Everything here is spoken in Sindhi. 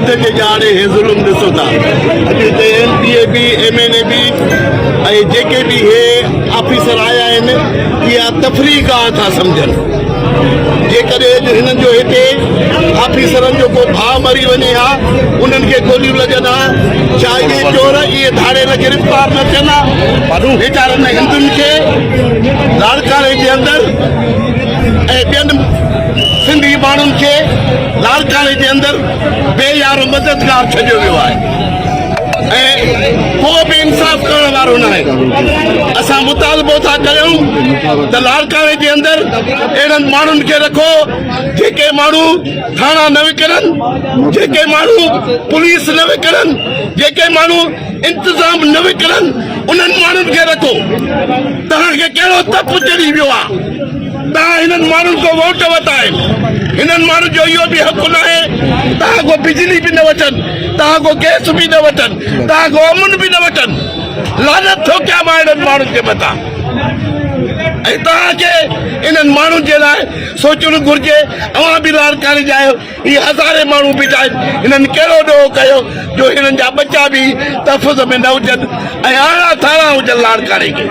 سنڌ جي ڄاڻي هي ظلم ڏسو ٿا. اڄ هتي ايم پي اي به ايم اين اي به ۽ جيڪي به هي آفيسر آيا آهن اها تفريح گاهه ٿا سمجهن. جيڪڏهن اڄ هنن جو هتي آفيسرن جو ڪو ڀاء مري وڃي ها انهن کي گوليون لڳن ها ڇا اهي چور اهي ڌاڙيل گرفتار نه ٿين ها؟ ويچارن هندن کي لاڙڪاڻي جي اندر ۽ ٻين سنڌي ماڻهن کي لاڙڪاڻي جي اندر بي يار و مددگار ڇڏيو ويو آهي ۽ ڪو به انصاف ڪرڻ وارو ناهي. اسان مطالبو ٿا ڪريون ته لاڙڪاڻي جي اندر اهڙن ماڻهن کي رکو جيڪي ماڻهو ٿاڻا نه وڪڻن، جيڪي ماڻهو پوليس نه وڪڻن، جيڪي ماڻهو انتظام نه وڪڻن، انهن ماڻهن کي رکو. توهان کي ڪهڙو تپ چڙهي ويو آهي؟ توهان هنن ماڻهن کان ووٽ ورتا آهن، هنن ماڻهن جو اهو به حق ناهي توهان کان بجلي به نه وٺن، توهان کان گئس به نه وٺن، توهان کان امن به نه وٺن. لعنت ٿو ڪيان مان اهڙن ماڻهن جي مٿان ۽ توهان کي انهن ماڻهن جي لاء سوچڻ گهرجي. اوهان به لاڙڪاڻي جا آهيو، هي هزارين ماڻهو بيٺا آهن، هنن ڪهڙو ڏوهه ڪيو جو هنن جا ٻچا به تحفظ ۾ نه هجن ۽ آڻا ٿاڻا هجن لاڙڪاڻي کي.